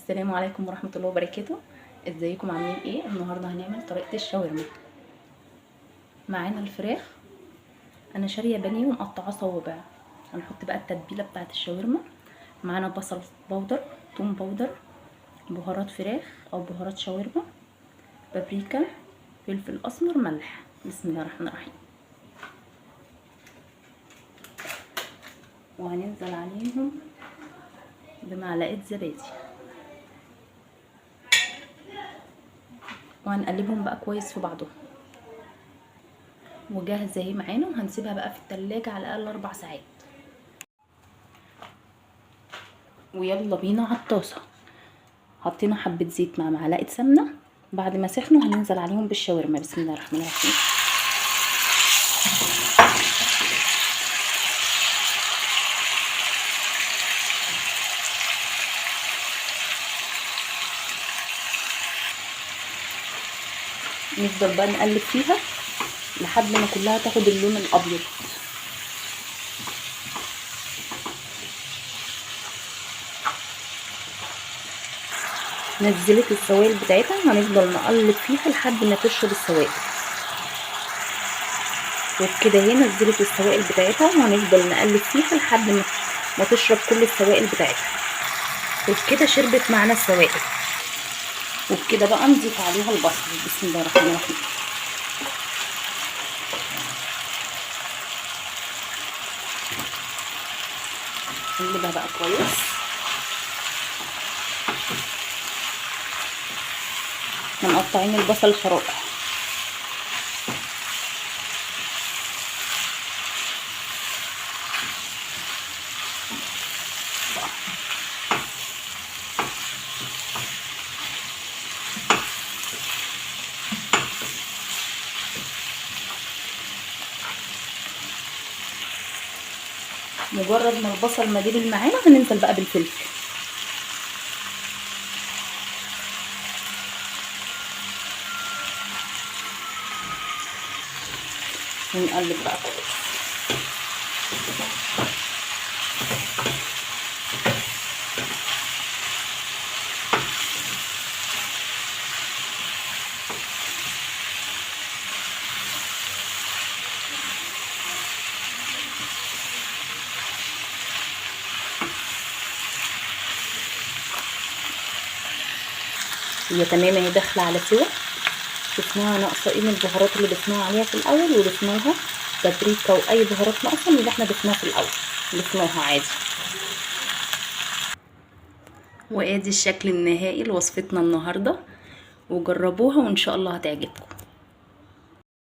السلام عليكم ورحمة الله وبركاته. ازيكم عاملين ايه؟ النهاردة هنعمل طريقة الشاورما. معانا الفراخ، انا شارية بانيه ومقطعاه صوابع. هنحط بقى التتبيلة بتاعة الشاورما. معانا بصل powder، توم powder، بهارات فراخ او بهارات شاورما، بابريكا، فلفل اسمر، ملح. بسم الله الرحمن الرحيم. وهننزل عليهم بمعلقة زبادي وهنقلبهم بقى كويس في بعضهم. وجاهزة اهي معانا، وهنسيبها بقى في التلاجة على الاقل 4 ساعات. ويلا بينا على الطاسه. حطينا حبه زيت مع معلقه سمنه، بعد ما سخنوا هننزل عليهم بالشاورما. بسم الله الرحمن الرحيم. نفضل بقى نقلب فيها لحد ما كلها تاخد اللون الابيض. نزلت السوائل بتاعتها، هنفضل نقلب فيها لحد ما تشرب السوائل. وبكده هي نزلت السوائل بتاعتها، وهنفضل نقلب فيها لحد ما تشرب كل السوائل بتاعتها. وبكده شربت معانا السوائل. وبكده بقى نضيف عليها البصل. بسم الله الرحمن الرحيم. نقلبها بقى كويس. احنا مقطعين البصل شرائح. مجرد ما البصل ما دبل معانا هننزل بقى بالفلفل. ونقلب بقى كويس. هي تمام اهي داخله على سوا. شفناها ناقصه ايه من البهارات اللي ضفناها عليها في الاول، وضفناها بابريكا واي بهارات ناقصه من اللي احنا ضفناها في الاول ضفناها عادي. وادي الشكل النهائي لوصفتنا النهارده، وجربوها وان شاء الله هتعجبكم.